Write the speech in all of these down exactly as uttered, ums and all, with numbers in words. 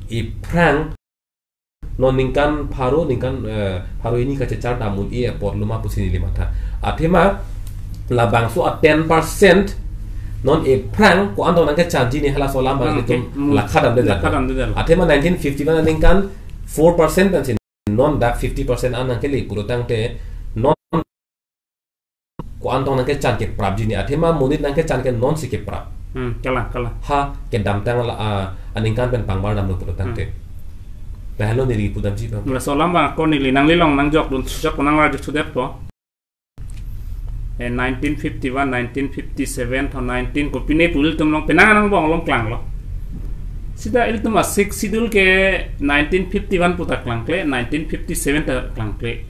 ephrang non ningkan pharo, ningkan eh, pharo hini kachechar dam un-e apotlo ma pusi neli matha. Athema labangso a ten percent non ephrang ko-an tong nangkechanji ne halaso alam abang Hmm, ilitum okay. Hmm. Lakha damde Lakha dam. Damde dam. Athema nineteen fifty-one aningkan four percent pensi non dak fifty percent an nangkele pulotangte non ko-an tong nangkechan keprapji ne, athema monit nangkechan ke nonsi keprap. Hmm, kalang, kalang. Ha kedamtang la, ah, aningkan pen pangbar damlo pulotangte. Hmm. Lahelo neli pudamji abang. Laso alam abang ako neli nanglilong nangjokdun, jok nangrajuthu detpo. Eh, nineteen fifty-one, nineteen fifty-seven, tho nineteen kopine pu ilitum along penang angbong along klanglo. Sita ilitum a Sixth Schedule ke nineteen fifty-one puta klangkle, nineteen fifty-seven ta klangkle.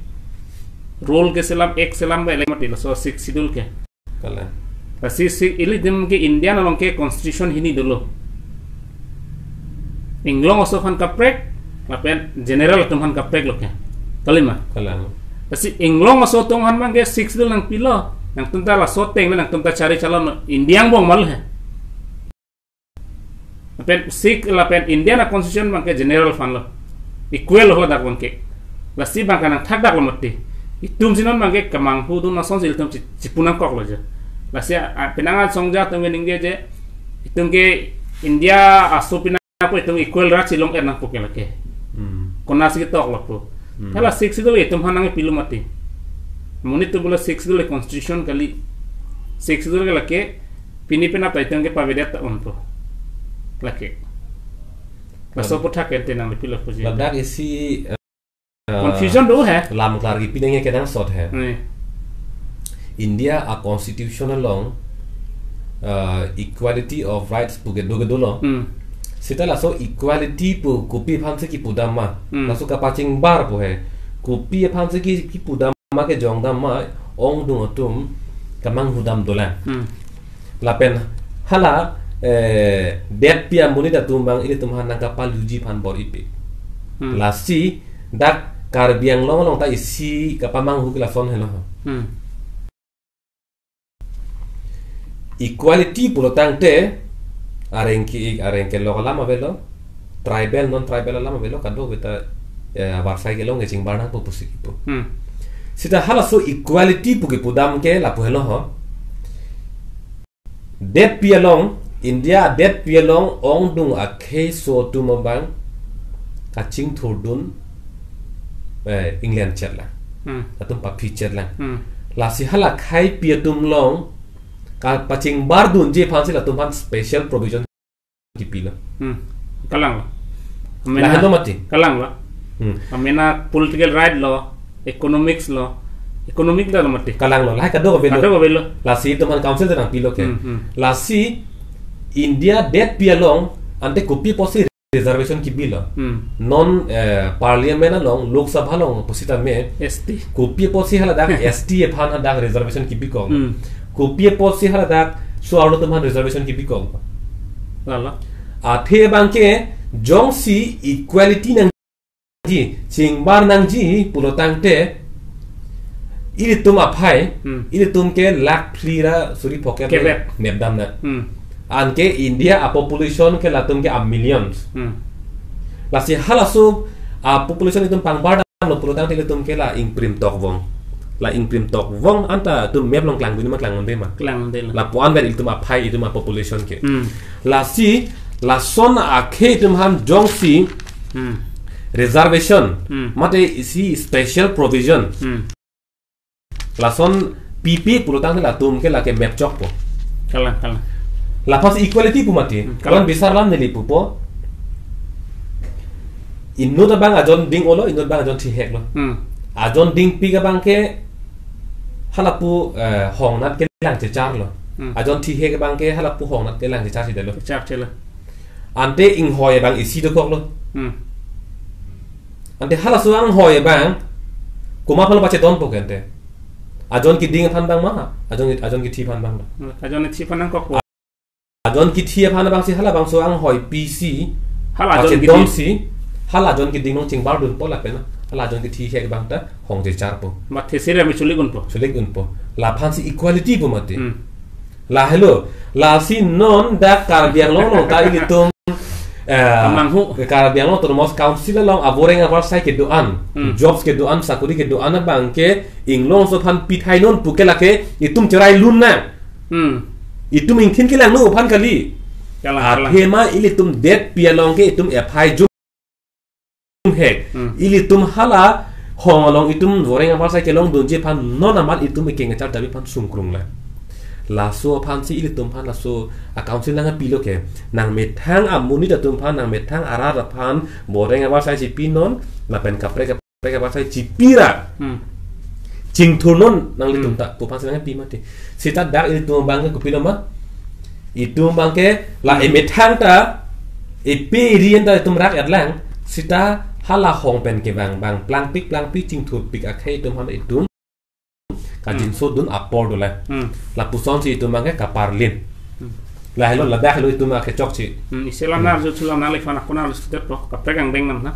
Rule ke selam, act selam ba ele mati laso Sixth Schedule ke. Kalang. Lasi si ilitum ke India along ke constitution hini dolo. Inglong aso aphan kaprek, lapen general atum aphan kaprek lo ke. Kalima. Kalang. Lasi inglong aso atum aphan abang ke Sixth Schedule nangpilo. Nangtum ta laso ateng le nangtum ta chari chalon India angbong ma lo he. Lapen Sixth lapen India a constitution abang ke general aphan lo. Equal lo ladak abang ke. Lasi abang ke nangthakdak lo mati. Itum si non abang ke kemanghu dun asonsi ilitum chi-, chipu nangkoklo je. Lasi a, a, penang asong ja atum ke ningje je. Itum ke India aso pina pu itum equal ra chilong er nangpo ke lake. Hmm. Konatsi toklo pu. Hmm. Hala Sixth Schedule itum aphan nangpilo mati. Monit atum pulo Sixth Schedule constitution kali. Sixth Schedule ke lake pini penap ta itum ke pavedet ta unpo. Lake. Laso Lad- aputhak ente nangpilo puji. Ladak isi eh, Confusion do he. Lam klar kipi nangji kenangsot he. Ni. India a constitution along eh, equality of rights pu kedo kedo lo. Hmm. Sita laso equality pu kopi aphansi kipudam ma. Hmm. Laso kapachingbar pu he. Kopi aphansi ki, kipudam ma, kejongdam ma, ongdung atum kemanghu dam dolang. Hmm. Lapen hala eh, detpi amonit atum abang ilitum aphan nangkapaluji aphan bor-ipi. Hmm. Lasi dak Karbi Anglong along ta isi kapamanghu ke lason helo. Hmm. Equality pulotangte areng ke-ik areng kelok alam avelo, tribal non tribal alam avelo, kadokave ta eh, avarsai kelong kechingbar nangpo pusi kipu. Hmm. Sita halaso equality pu kipudam ke lapu helo ho. Detpi along, India detpi along ongdung akhei aso atum abang kachingthurdun eh, England chetlang. Hmm. Latum paphi chetlang. Hmm. Lasi hala akheipi atum along kapachingbardunji aphansi latum aphan special provision kipilo. Hmm. Kalang lo. Lahelo mati. Kalang lo. Hmm. Amena political right lo, economics lo, economic lo mati. Kalang lo. Lahai kadokave lo. Kadokave lo. Lasi itum aphan council ta nangpilo ke. Hmm, hmm. Lasi India detpi along ante kopi apotsi reservation kibilo. Hmm. Non eh, parliament along, Lok Sabha along pusitame S T. Kopi apotsi haladak S T aphan hadak reservation kibikok. Hmm. Kopi apotsi haladak so-arlo atum aphan reservation kibikok. Lala. Athe abang ke jongsi equality nangji, chingbar nangji pulotangte ilitum aphai, Hmm. ilitum ke lakh phli ra suri phokep Kevek. Nepdam na. Hmm. Anke India a population ke latum ke a millions. Hmm. Lasi halaso a population itum pangbar damlo pulotangte ilitum ke la ingprim tokvong. La ingprim tokvong anta itum map along klangdun ma klangdunde ma. Klangdunde lo. Lapu-an vet itum aphai itum a population ke. Hmm. Lasi lason akhei itum aphan jongsi Hmm. reservation Hmm. mate isi special provision. Hmm. Lason pipi pulotangte latum ke lake map chokpo. Kalang, kalang. Laphansi equality pu mati. Hmm, kalang. Lason bisar alam neli pupo. Inut abang ajon ding-olo, inut abang ajon thihek lo. Hmm. Ajon dingpik abang ke halapu eh, hongnat kelang chechar lo. Hmm. Ajon thihek abang ke halapu hongnat kelang chechar si delo. Chechar chelo. Ante inghoi abang isi dokok lo. Hmm. Ante halaso anghoi abang komat aphan lo pachedonpo ke ante. Ajon keding aphan abang ma, ajon ajon kethi aphan abang ma. Hmm, ajon kethi aphan nangkokpo. Ajon kethi aphan abangsi halabangso anghoi pisi. Hala ajon pachedonsi, keding. Hala ajon keding along chingbardunpo lapen hala ajon kethihek abang ta hong checharpo. Mate sira me chulik unpo. Chulik unpo. Laphansi equality pu mati. Hmm. Lahelo, lasi non dak Karbi Anglong along ta ilitum Eh, Tamang hu. Karbi Anglong Autonomous Council along avoreng avarsai kedo-an, Hmm. jobs kedo-an, sakuri kedo-an abang ke Inglongso aphan pithai non pu ke lake itum cherai lun nang. Hmm. Itum ingthin kelang nu aphan kali. Kalang, kalang. Athema ilitum det pi along ke itum F I jum hek. Hmm. Ilitum hala hong along itum voreng avarsai kelongdunji aphan non amat itum ikeng achar dabi aphan sungkrung la. Laso aphan si ilitum aphan laso a council nangpilo ke. Nangmethang amonit atum aphan, nangmethang arat aphan voreng avarsai chipi non, lapen kaprek kaprek avarsai chipi ra. Hmm. Chingthur non nanglitum Hmm. ta, pu aphan si nangpi mati. Sita dak ilitum abang ke kopilo ma? Itum abang ke la Hmm. emethang ta, epe ri-en ta itum rak etlang. Sita hala hong pen kevang abang plangpik plangpik chingthurpik akhei itum aphan itum kajinso dun apor dolang. Hmm. Lapuson si itum abang ke kaparlin. Hmm. Lahelo ladak helo itum abang ke chokche. Hmm, isi alam Hmm. nar jut sulam nangliphan akun nar jut lo, kaprek angdeng nam na.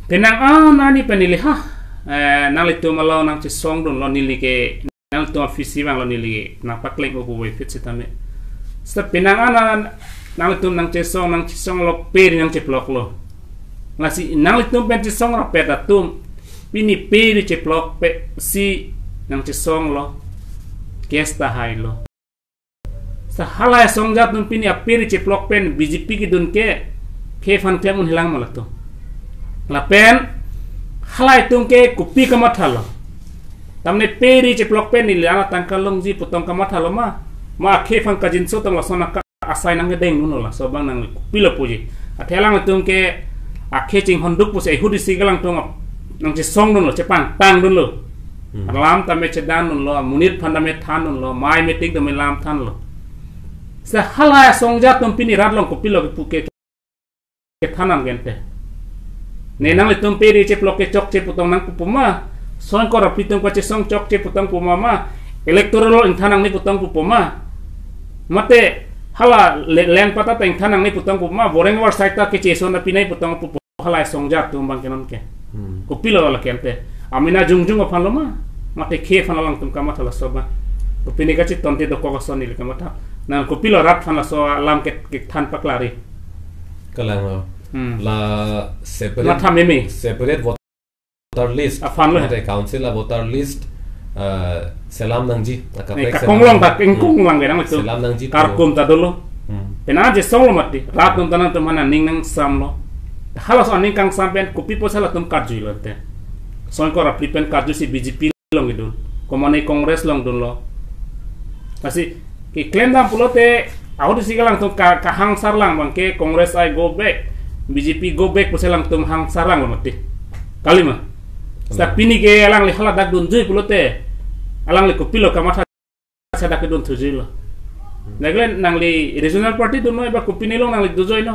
Penang a nani pen neli ha. Eh, nanglitum along nangchesongdunlo neli ke, nanglitum office vanglo neli ke, nangpakleng ubu wefit sitame. Seta penang a na, nanglitum nangchesong, nangchesonglo pe ri nangcheploklo. Lasi nanglitum pen chesong rapet atum, pini pe ri cheplok pe si nangchesonglo, case ta hailo. Sa halai asong ajat atum pini ape ri cheplok pen B J P kedun ke, khei aphan klem un helang ma latum. Lapen halai atum ke kopi kamathalo. Tamne pe ri cheplok pen neli la tangka longji pu tong kamathalo ma. Ma khei aphan kajinso tong lason aka asai nangkedeng dunlo, laso abang nangli kopilo puji. Athe alangtum ke akhei chinghonduk pusi ahut isi ke alangtum nangchesongdunlo, chepangpangdunlo. Hmm. Alam tame chedandunlo, amonit aphan tame thandunlo, mai meeting tame lam thanlo. Sa halai asong ajat atum pini rat along kopilo kepu ke kethan nangkente. Ne nanglitum pe ri cheplok ke chokche pu tong nangpu puma. Soi ingkoi ra phli atum kachesong chokche pu tong puma ma. Electoral roll ingthan nangne pu tong pu puma. Mate hala le-, land patta ta ingthan nangne pu tong puma. Voreng avarsai ta kecheson ta pinai pu tong pu puma. Halai asong ajat atum abang ke non ke. Hmm. Kopilo la kente. Amena jongjong aphanlo ma. Mate khei aphan alangtum kamathalo laso abang. Kopine kachetonte dokok ason neli kamatha. Nang kopilo rat aphan laso alam ke, kethan paklari. Kalang lo. Hmm. La separate, Matha meme. Separate voter list. Aphanlo. Mate council a voter list, eh, selam nangji. Akaprek Eh, selam kakonglong nang-, tak ingkung hmm. lang benang itu. Selam nangji pu. Karkom ta dolo. Hmm. Penang chesonglo mati. Rat atum ta nangtum aphan aning nangsamlo. Halaso aning kangsam pen kopi pusi latum karjuilo te. Soi ingkoi ra phli pen karju si B J P along kedun. Komane Congress along dunlo. Lasi keklem dam pulote ahut isi ke alangtum ka-, kahangsar lang abang ke Congress I go back, B J P go back pusi alangtum hangsar langlo mati. Kalima. Sa Hmm. pini ke alangli hala dak dunjui pulote alangli kopilo kamatha sa dak kedun thujuilo. Hmm. Lagile nangli regional party dunlo eba kopine along nangli dojoino.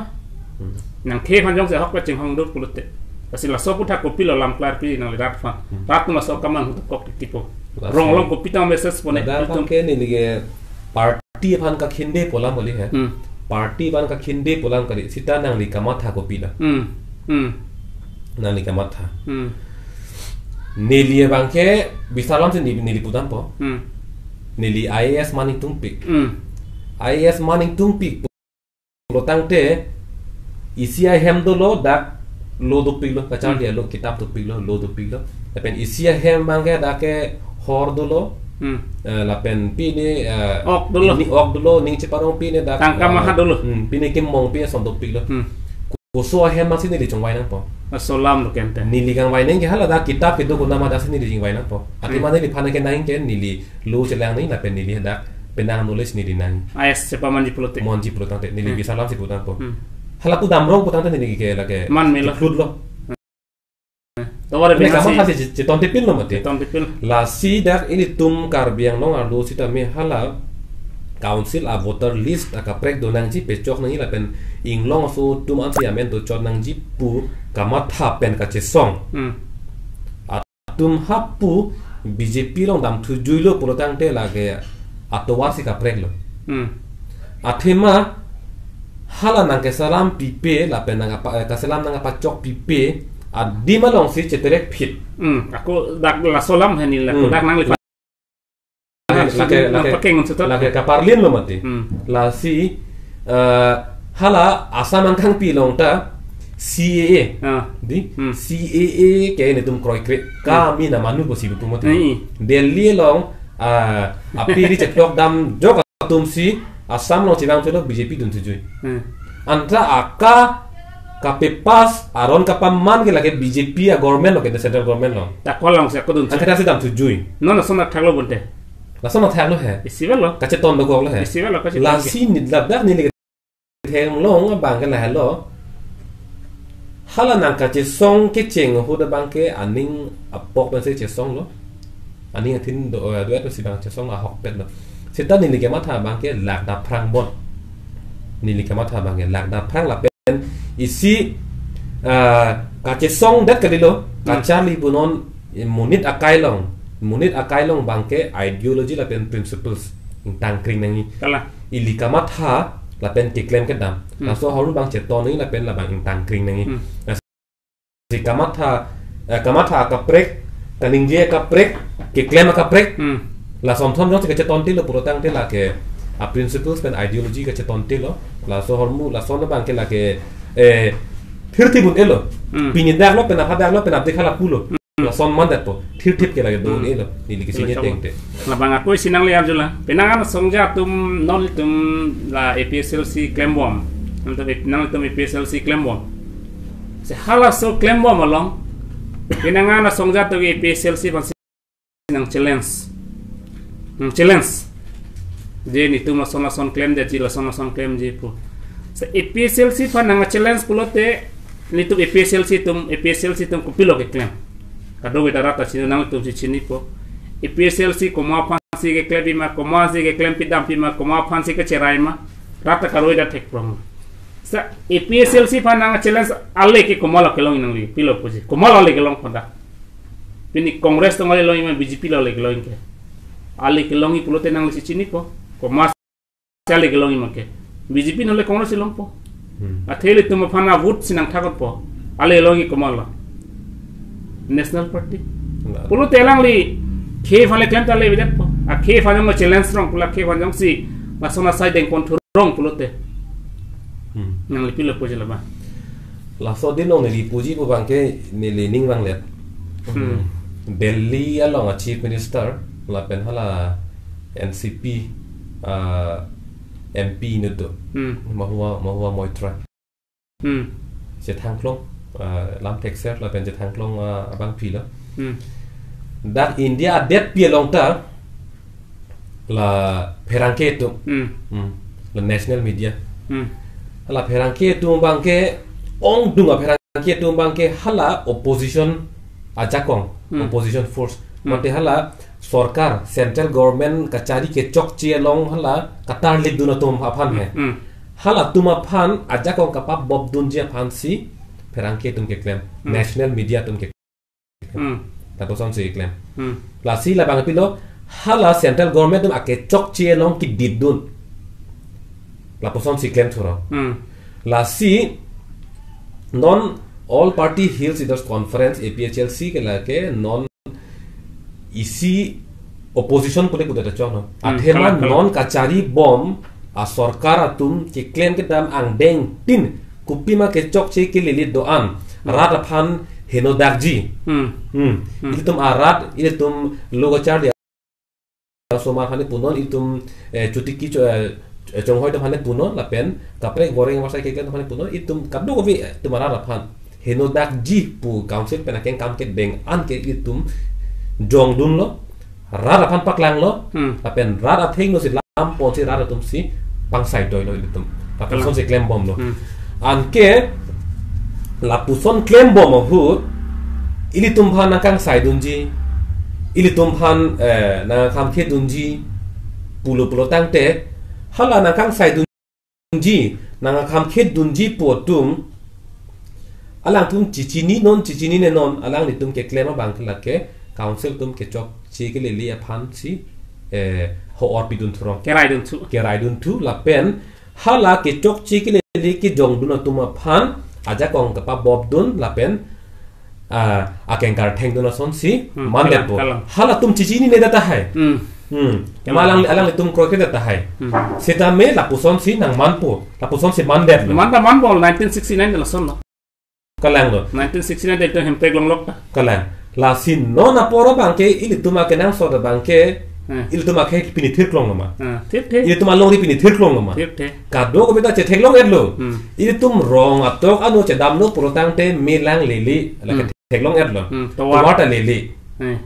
Hmm. Nang khei aphan jongsi ahok pachinghongduk pulote. Lasi laso aputhak kopilo lam klarpi nangli rat aphan. Hmm. Rat atum laso kamang hutuk kok tipo. Laso. Rong along kopi ta message pone Ladak itum. Aphan ke neli ke party aphan kakhinde pu alam kali he. Hmm. Party aphan kakhinde pu alam kali. Sita nangli kamatha kopilo. Hmm. Hmm. Nangli kamatha. Hmm. Neli abang ke bisar alam si neli, neli pudampo. Hmm. Neli I A S man ingtungpik. Hmm. I A S man ingtungpik pulo tangte isi ahem dolo dak lo dopiklo, kacharli Hmm. alo kitab dopiklo, lo dopiklo. Lapen isi ahem abang ke dak ke hor dolo. Hmm. Eh, lapen pine, eh, Ok dolo. Ini ok dolo, ning cheparong pine dak, Tangka eh, maha dolo. Hmm, pine kemong pine ason dopiklo. Hmm. Koso ahem abang si neli chongvai nangpo. Laso alam lo kente. Neli kangvai nang ke hala dak kitab kedo konat ma dak si neli chingvai nangpo. Ati Hmm. mane neliphan ke nang ke neli lo chelang nang lapen neli dak penang knowledge neli nang. I A S chepamanji pulote. Monji pulo tangte neli Hmm. bisar alam si pudampo. Hmm. Hala pudam rong pu tangte neli ke lake Man mela. Chiklut lo. Tovar Pine bina kamatha si si che-, cheton tipil lo mati. Cheton tipil. Lasi dak ilitum Karbi Anglong arlo sitame hala council a voter list akaprek do nangji, pechok nangji lapen Inglongso atum ansi amen dochot nangji pu kamatha pen kachesong. Hmm. Atum hapu B J P along damthujuilo pulo tangte lake atovar si kapreklo. Hmm. Athema hala nangkeselam pipe lapen nangkapa-, eh, keselam nangkapachok pipe adim alongsi cheterek phit. Hmm. Ako dak laso alam he neli la Hmm. kodak nangli Lake, lake, nangpakeng unsutot. Lake kaparlin lo mati. Hmm. Lasi, eh, Hala Assam angkangpi along ta C A A. Ah. Di? Hmm. C A A ke netum kroikre. Kami na manu ko sibu pumo. Ni. Delhi along, ah, api ri cheklok dam jok atum si Assam along chevang chulo B J P dun sujui. Hmm. Antra aka kapepass aron kapaman ke lake B J P a government lo ke central government lo. Ta kolang se kodun se. Angkata si dam sujui. Non lason athak lo bonte. Lason athak lo he. Isi velo. Kacheton dokok lo he. Isi velo kacheton. Lasi nidlap dak neli theklong abang ke lahelo. Hala nangkachesong kecheng ahut abang ke aning apok pensi chesong lo. Aning athin do, eh, duet pensi bang chesong lo, ahokpet lo. Seta neli kematha abang ke lak daphrang bon. Neli kematha abang ke lak daphrang lapen isi, ah, kachesong det kalilo. Hmm. Kacharli punon, eh, monit akai along. Monit akai along abang ke ideology lapen principles ingtangkring nangji. Kalang. Ili kamatha lapen keklem kedam. Hmm. Laso ahormu abang cheton nangji lapen labang ingtangkring nangji. Hmm. Lasi kamatha, eh, kamatha akaprek, kaningje akaprek, keklem akaprek. Hmm. Lason thom jongsi kacheton tilo pulotangte lake a principles pen ideology kacheton tilo. Laso ahormu, lason abang ke lake, eh, thirthip un-elo. Hmm. Pini dak lo, pen apha dak lo, pen apdik hala pulo. Hmm. Lason mandetpo. Thirthip ke lake do Hmm. un-elo. Neli kachini Elo tengte. Labang ako isi nangli arjulo. Penang an asong atum non itum la A P H L C klembom. Nangtum ip-, nangtum A P H L C klembom. Se halaso klembom along. Penang an asong atum A P H L C aphansi nang challenge. Nang challenge. Je netum lason lason klemdetji, lason lason klemji pu. Se A P H L C aphan nang challenge pulote netum A P H L C atum, A P H L C atum kopilo keklem. Kadokave ta rat ta chini nangtum si chinipo. A P H L C komat aphansi keklem pima, komatsi keklem pidam pima, komat aphansi kecherai ma. Rat ta kadokave ta thekprong. Se A P H L C aphan nang challenge ale ke komat lo kelong nangli, pilo puji. Komat lo ale kelong panda. Pini Congress atum ale longji ma B J P lo ale kelong ke. Ale kelongji pulote nangli si chinipo. Komatsi ale kelongji ma ke. B J P nole Congress longpo. Hmm. Athe ilitum aphan a vote si nangthakpo. Ale longji komat lo. National Party. Enggak. Pulote alangli khei aphan le klem ta le bidak po. A khei aphan jong challenge rong pu la khei aphan jongsi lason asai dengpon thurong pulote. Hmm. Nangli pilo puji laba. Laso din along neli puji pu abang ke neli ning vanglet. Hmm. Delhi along a Chief Minister lapen hala N C P, ah, M P inut do. Hmm. Mahua, Mahua Moitra. Hmm. Chethangklong, ah, lam thekser lapen chethangklong, ah, abangpi lo. Hmm. Dak India adetpi along ta la pherangke atum. Hmm. Hmm. La national media. Hmm. La pherangke atum abang ke ongdung apherangke atum abang ke hala opposition ajakong, Hmm. opposition force. Hmm. Mate hala sorkar, central government kachari kechokche along hala katarlipdun atum aphan he. Hmm. Halatum aphan ajakong kapabobdunji aphansi pherangke atum keklem, Hmm. national media atum keklem. Hmm. Lapusonsi keklem. Hmm. Lasi labang pilo hala central government atum akechokche along keditdun. Lapusonsi klem thuro. Hmm. Lasi non All Party Hill Leaders Conference, A P H L C ke lake non isi opposition pule kuda ta choklo. Hmm, Athema kalang, kalang. Non kachari bom a sorkar atum keklem kedam angdengtin kopima kechokche kelele do-an Hmm. rat aphan henodakji. Hmm. Hmm. Hmm. Ilitum arat, ilitum lo kacharli asomar aphan punon, ilitum, eh, chotiki cho-, eh, chonghoi atum aphan punon, lapen kaprek goreng varsai keklem atum aphan punon, ilitum kadokave, eh, atum arat aphan henodakji pu council pen akeng kam kedeng an ke ilitum jongdunlo, rat aphan paklanglo, Hmm. lapen rat athengno si lam ponsi rat atum si pangsai toilo ilitum. Lapuson Kalang. Si klembomlo. Hmm. Anke lapuson klembom ahut ilitum aphan nangkangsaidunji, ilitum aphan, eh, nangkhamkhedunji, pulo pulotangte, hala nangkangsaidun ji, nangkhamkhedunji pu atum, alangtum chechininon, chechinine non, alanglitum keklem abang ke lake, council atum kechokche kelele aphansi, eh, ho-or pidun thurong. Keraidun thu. Keraidun thu, lapen, hala kechokche kelele kejongdun atum aphan, ajakong kapabobdun, lapen, ah, akengkar thengdun asonsi, Hmm, mandetpo. Kalang, kalang. Halatum chechinine tahai. Hmm. Hmm. Kema alang, alanglitum kroikre tahai. Hmm. Sitame lapusonsi nangmanpo. Lapusonsi mandetlo. Manta manpo nineteen sixty-nine de lasonlo. Kalanglo. Nineteen sixty-nine de itum hemprek longlok ta. Kalang. Lasi non apor abangke ilitum akenangsot abangke, eh, ilitum akhei pini thirklong loma. Eh, thir the. Ilitum alongri pini thirklong loma. Thir the. Kadokave beta chetheklong-etlo. Hmm. Ilitum rong atok ano chedamlo pulotangte melang lele. Lake, hmm, theklong-etlo. Hmm, tovar. Tovar ta lele. Eh.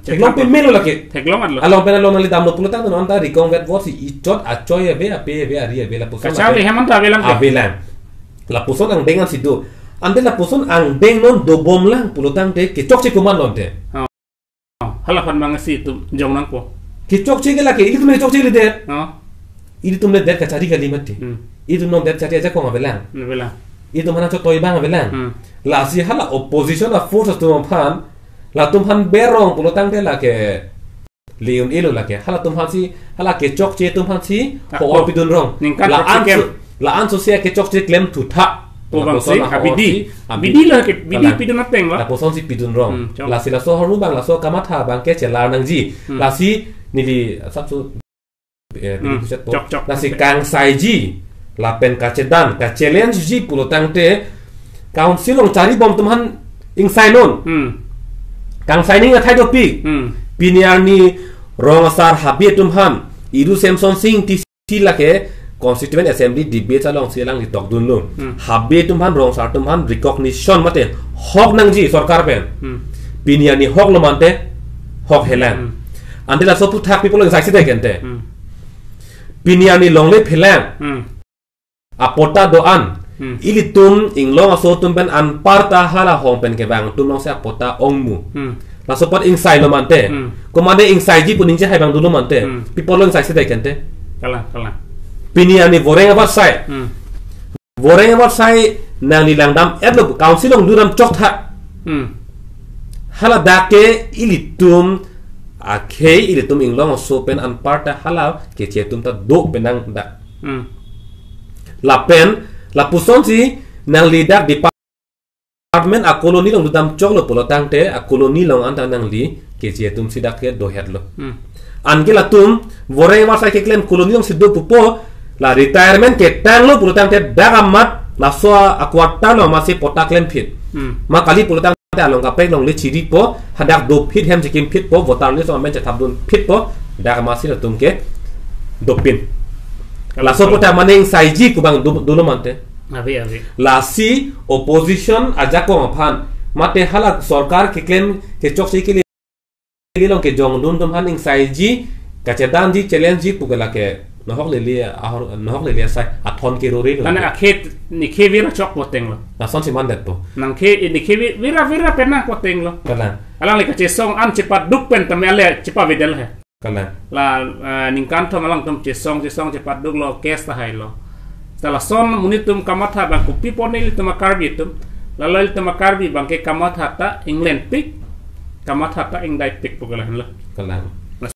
Theklong pe melo lake. Theklong-etlo. Along pen along nangli damlo pulotangte non ta rikong vet votsi ichot achoi ave, ape ave, ari ave, lapuson. Kachari ave. Hemanta avelang ke? Avelang. Lapuson angdeng ansi do. Ante lapuson angdeng non dobomlang pulotangte kechokche komatlo ante. Oh. Oh, hala aphan abangsi itum jong nangpo. Kechokche ke lake, ilitum kechokche kalidet. Oh. Ilitum le det kachari kali mati. Hmm. Ilitum non det chari ajakong avelang. Avelang. Ilitum hana chotoi abang avelang. Hmm. Lasi hala opposition a-force atum aphan, latum aphan berong pulotangte lake le-un-elo lake. Halatum aphansi, hala kechokche atum aphansi, ako, ho-or pidun rong. Ningkan la-anso, kechokche kem. La-anso si kechokche klem thutha. Ko bang si, lapuson ako abidi. Si, abidi. Abidi lo ke, abidi. Kalang. Pidun ateng lo. Lapuson si pidun rong. Hmm, chok. Lasi laso ahormu abang, laso kamatha abangke chelar nangji. Hmm. Lasi neli asapso, eh, hmm, bidi kuchet po. Chok, chok. Lasi kangsaiji, lapen kachedan, ka-challenge ji pulotangte, council along charibom atum aphan ingsai non. Hmm. Kangsai ning athai dopik. Hmm. Pini arni rong asar Habe atum aphan, Iru Semsonsing Ingti si lake Constituent Assembly debate alongsi alangli tokdunlo. Hmm. Habe atum aphan, rong asar atum aphan recognition mate hok nangji sorkar pen. Hmm. Pini arni hoklo mante, hok helang. Hmm. Ante laso aphuthak people ingsai si dai kente. Hmm. Pini arni longle phelang. Hmm. Apatta do-an. Hmm. Ilitum inglong aso atum pen anparta hala hong pen kevang atum alongsi apatta ongmu. Hmm. Laso apot ingsailo mante. Hmm. Komane ingsaiji pu ningje hai abang dolo mante. Hmm. People lo ingsai si dai kente. Kalang, kalang. Pini arni voreng abatsai. Hmm. Voreng abatsai nangli langdam-etlo, council along dundam chok tha. Hmm. Hala dak ke ilitum akhei, ilitum inglong aso pen anparta hala keche atum ta do penang dak. Hmm. Lapen, lapusonsi nangli dak department a-colony along dundam choklo pulotangte, a-colony along anta nangli keche atum si dak ke dohetlo. Hmm. Anke latum voreng abatsai keklem colony alongsi do pupo, la retirement ketanglo pulotangte dak amat laso a-quarter along amatsi patta klemphit. Hmm. Ma kali pulotang along kaprek along le chiripo, hadak dophit hem chekimphitpo, voter list along pen chethapdunphitpo, dak amatsi latum ke dopin. Laso apot ta mane ingsaiji pu abang do, dolo mante. Ave, ave. Lasi opposition ajakong aphan, mate hala sorkar keklem kechokche kele along kejongdun atum aphan ingsaiji, kachedanji, challenge ji pu ke lake, nahok lele ahor, nahok lele asai, athon kerorelo. Mane akhei, ne khei vira chok potenglo. Lasonsi mandetpo. Nang khei, ne khei vi-, vira, vira pen nang potenglo. Kalang. Alangli kachesong an chepaduk pen tame ale chepavedetlo he. Kalang. La, eh, ningkan thom alangtum chesong, chesong chepaduklo, case tahailo. Ta lason monit atum kamatha abang kopi pon ilitum a-Karbi atum. Lalo ilitum a-Karbi abangke kamatha ta inglenpik, kamatha ta ingdaipik pu ke lahenlo. Kalang.